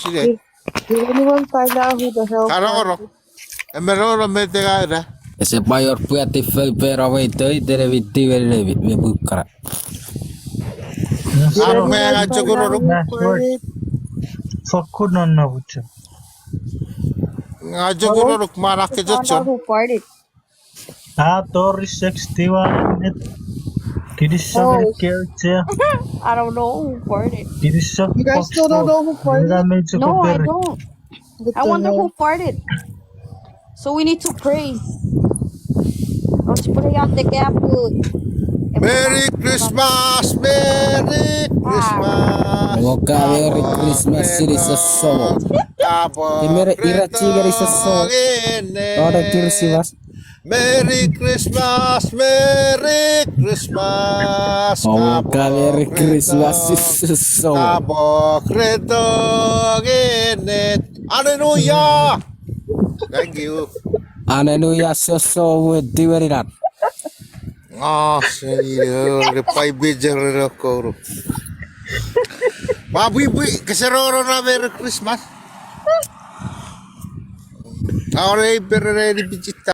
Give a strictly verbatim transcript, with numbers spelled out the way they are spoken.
Sine. Did, did anyone find out who the hell Karo, karo. Emeroro me tengaina. Ese pa ior pwati fau pero me itoi tene mi tiwe nemi me pukara. Aro me ngan chokuroruk. Fokkun non no bucho. Ngan chokuroruk ma na ke chochon. Who farted? A tori six tiwa net. Kinisou. Oh. Keuche. I don't know who farted. Kinisou. You guys still don't know who farted? No, I don't. I wonder who farted. So we need to pray. Let's pray out the gap. Merry Christmas, Merry Christmas. Woka Merry Christmas, sini sosomo. Kamo ira chigeri sosomo. Ora Christmas. Merry Christmas, Merry Christmas. Woka Merry Christmas, sini sosomo. Kamo reto genet. Hallelujah. Thank you. Hallelujah, sosomo, tiweninan. Ah, seni, eh, repai bijer rokoro. Ma bui bui, kese roro na Merry Christmas. Aore iperere ni pichita.